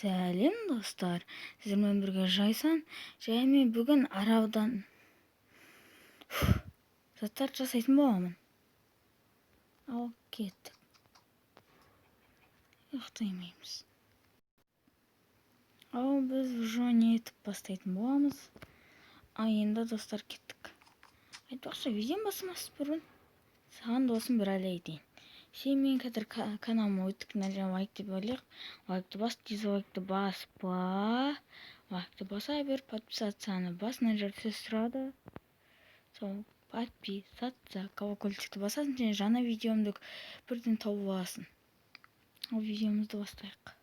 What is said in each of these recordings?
Сәлем, достар! Сіздермен бірге Жайсан. Және мен бүгін араудан заттар жасайтын боламын. Ал кеттік. Ұйықтаймыз. Ал біз уже не етіп бастайтын боламыз. Ал енді, достар, кеттік. Айтпақшы, видеоны басылмас бұрын саған, досым, бір әлі айтайын. Сен мен қазір каналыма өттік, мына жерге лайк деп ойлайық. Лайкты бас, дизлайкты баспа. Лайкты баса бер, подписаться бас, мына жерде сөз тұрады. Сол подписаться, колокольчикті басасың және жаңа видеомды бірден тауып аласың. Ал видеомызды бастайық.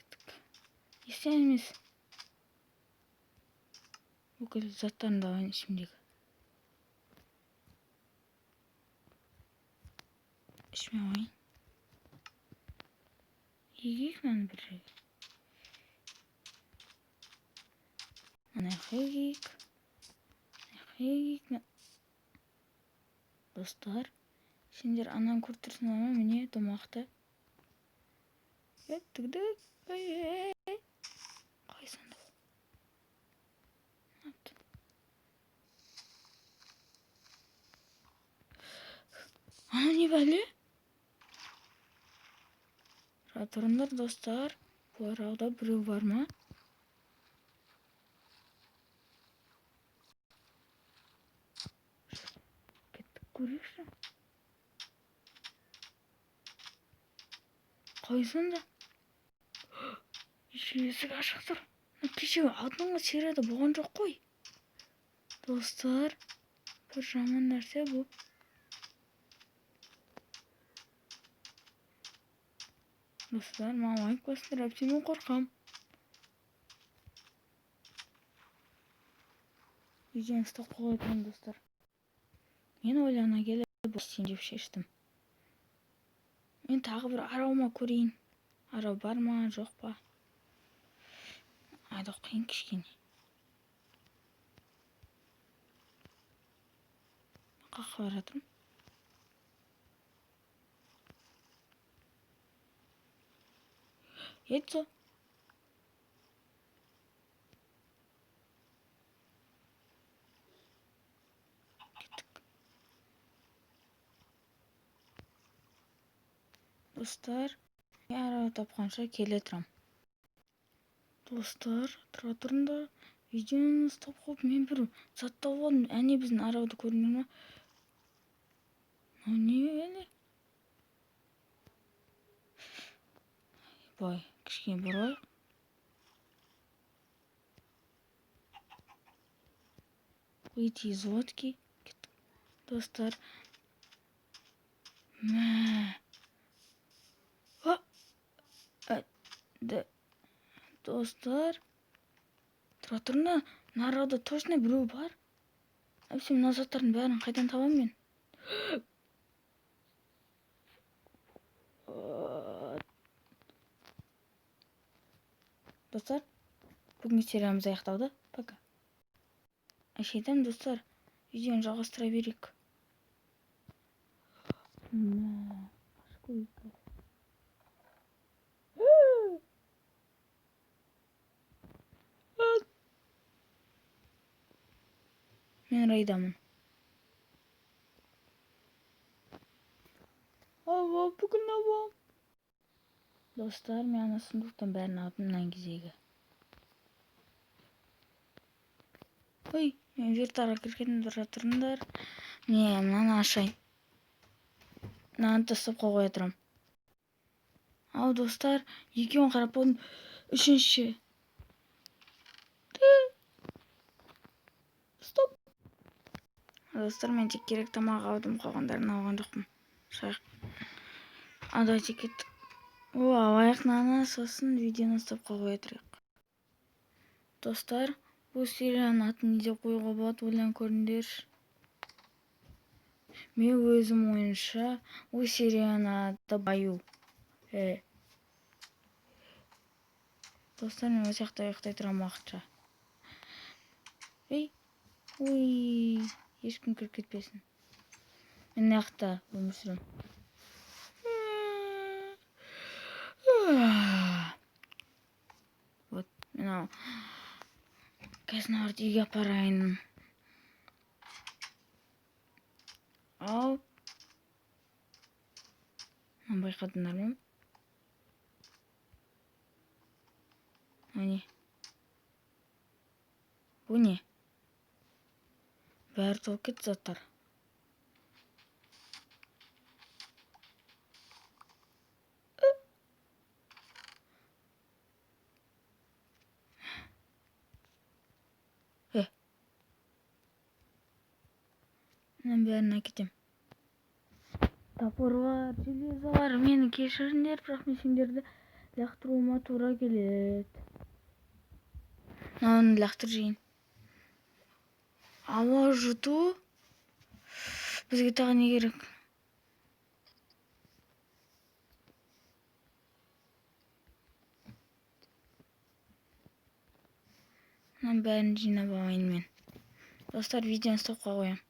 Кеттік. Естен емес. Бүкіл заттарымды алайын ішімдегі. Ішіме алайын. Егейік мынаны бір жерге. Мына жаққа егейік. Мына жаққа егейік. Достар, сендер ананы көріп тұрсыңдар ма? Міне домақты. Қай сандық? Анау не бәле? Тұра тұрыңдар, достар. Бұл аралда біреу бар ма? Кеттік, көрейікші. Қай сонда? Есік ашық тұр. Кеше алдыңғы серияда болған жоқ қой. Достар, бір жаман нәрсе бұл. Достар, маған лайк басыңдар, әбден мен қорқам. Видеоны стоп қоя тұрмын, достар. Мен ойлана келе бұл істейін деп шештім. Мен тағы бір арау ма көрейін. Арау бар ма, жоқ па? Айда қиын кішкене. Қаққа бара жатырмын. Яйцо. Кеттік. Достар, мен арау тапқанша келе тұрам. Достар, тұра тұрыңдар. Видеоны стоп қойып, мен бір зат тауып алдым. Әне біздің арауды көрдіңдер ма? Мынау не әлі? Бай, кішкене бұрайық. Выйти из лодки. Достар. Мә. Достар. Тұра тұрыңдар. Мына арада точно біреу бар. Әбсе, мына заттардың бәрін қайдан табамын мен? Достар, бүгінгі сериямыз аяқталды. Пока. Әшейден, достар, видеоны жалғастыра берейік. Мә, қашып көрейік. Мен райдамын. Ава, бүгін ава. Достар, мен ана сундуктан бәрін алдым, мынаның кезегі. Ой, мен вертарға кіріп кеттім, тұра тұрыңдар. Міне, мынаны ашайын. Мынаны тастап қоя тұрамын. Ал, достар, екеуін қарап болдым. Үшінші. Стоп. Достар, мен тек керек тамақ алдым, қалғандарын алған жоқпын. Шайық. Ал, давайте кеттік. О, алайық мынаны, сосын видеоны стоп қоя тұрайық. Достар, бұл серияның атын не деп қоюға болады, ойланып көріңдерші. Мен өзім ойымша, бұл серияның аты Баю. Достар, мен осы жақта ұйықтай тұрамын уақытша. Ей, ой, ешкім кіріп кетпесін. Мен мына жақта өмір сүремін. Мынау қазір мыналарды үйге апарайын. Ал мынаны байқадыңдар ма? Міне, бұл не? Бәрі толып кетті заттар. Мынаның бәрін әкетем. Топор бар, железо бар. Мені кешіріңдер, бірақ мен сендерді лақтыруыма тура келеді. Мынаны лақтырып жейін. Ауа жұту. Бізге тағы не керек? Мынаның бәрін жинап алайын мен. Достар, видеоны стопқа қоямын.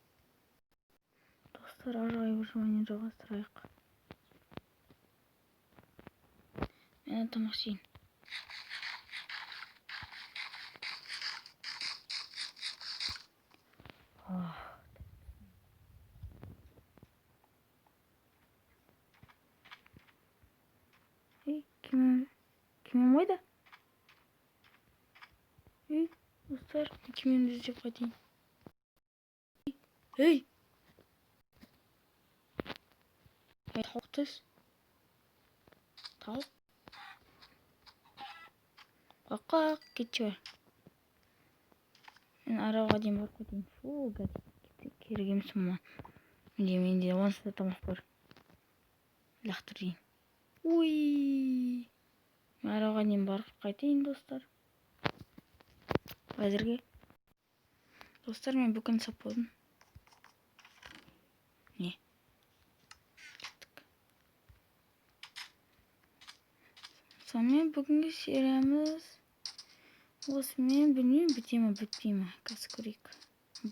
Достар, ары қарай выживание жалғастырайық. Мен тамақ жейін. Ей, кемем қайда? Ей, достар, кемемді іздеп қайтайын. Ей! Тауық түс. Тауық. Қақ, кетші бар. Мен аралға дейін барып кетейін. Фу, керек емес маған. Менде онсыз да тамақ бар. Лақтырайын. Уй! Мен аралға дейін барып қайтайын, достар. Әзірге. Достар, мен бүгін сап болдым. Не? Сонымен бүгінгі сериямыз осымен, білмеймін, біте ме, бітпей ме, қазір көрейік.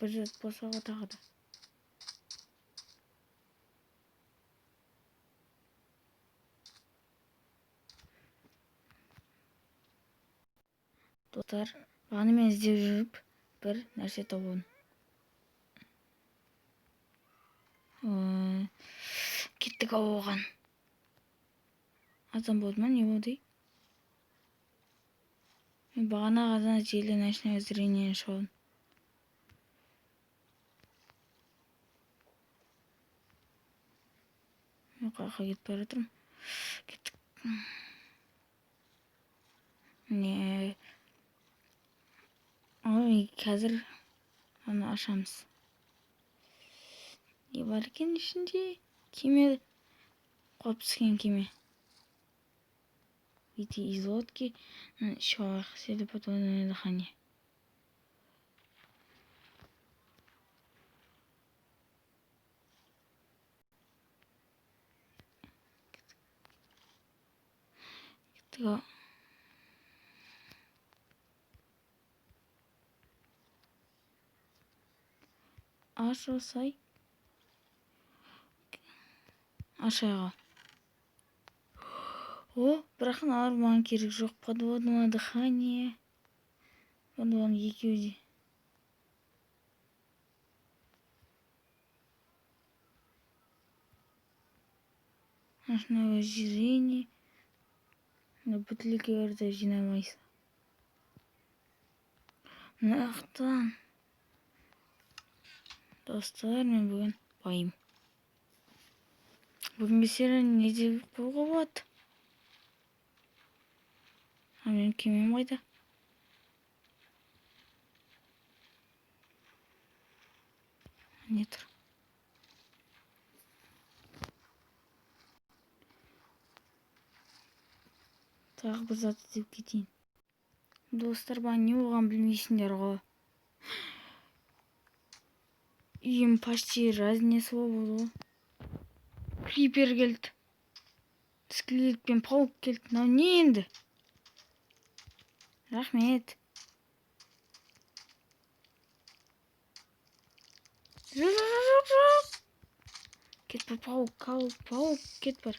Бір зат болса ғой тағы да. Достар, бағана мен іздеп жүріп бір нәрсе тауып. Кеттік ау оған. Азан болды ма, не болды? Мен бағана қазан желі ночное зрение шоу. Мен қаяққа кетіп бара жатырмын? Кеттік. Не? Ой, қазір аны ашамыз. Не бар екен ішінде? Кеме, құлап түскен кеме. Выйти из лодки, еще сели подводное дыхание. Кеттік. Ашасай. Ашайға. О, бірақ мыналар маған керек жоқ. Подводное дыхание. Подводное екеуі де. Ночное зрение. Бөтелкелерді жинамайсың. Мына жақтан. Достар, мен бүгін байым. Бүгінгі серия не деп болуға болады? А менің кемем қайда? Не тұр? Тағы бір зат іздеп кетейін. Достар, бағана не болғанын білмейсіңдер ғой. Үйім почти разнесло болды ғой. Крипер келді. Скелет пен паук келді. Мынау не енді? Рахмет. Жоқ, жоқ, жоқ. Кет бар, паук, паук, паук, кет бар.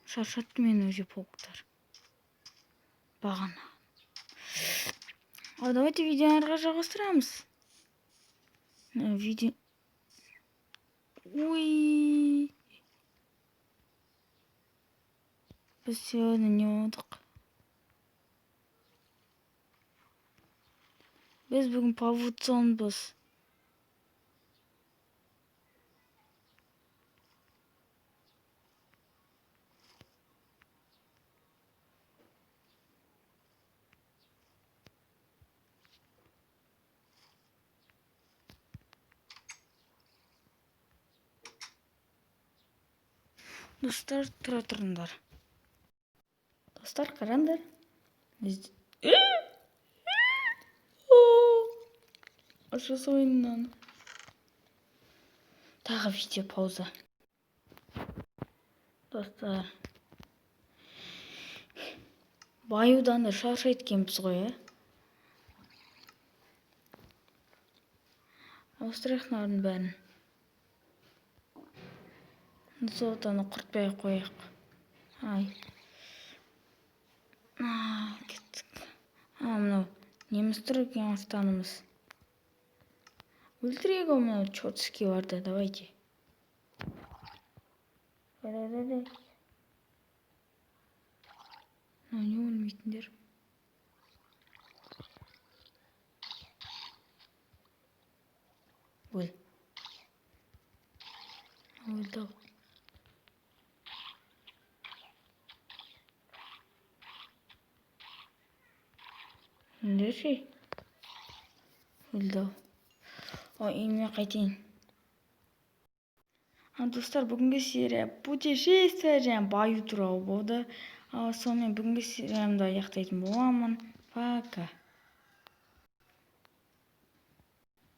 Шаршатты мені уже пауктар. Бағана. Ал давайте видеоны ары қарай жалғастырамыз. Видео. Ой. Біз сегодня не болдық? Біз бүгін павуцонбыз. Достар, тұра тұрыңдар. Достар, қараңдар. Біз Ашасы ойыннан. Тағы видео пауза. Достар. Баюдан да шаршайды екенбіз ғой, ә? Ауыстырайық мыналардың бәрін. Золотоны құртпай ақ қояйық. Ай. Кеттік. Мынау неміз тұр екен, арыстанымыз. Өлтірейік ау мынау чёртский барды, давайте. Давай, давай, давай. Мынау не өлмейтіндер? Өл. Өлді ау. Өлдірші. Өлді ау. Ой, үйіме қайтайын. Достар, бүгінгі серия путешествие және баю туралы болды. Сонымен бүгінгі сериямды аяқтайтын боламын. Пока.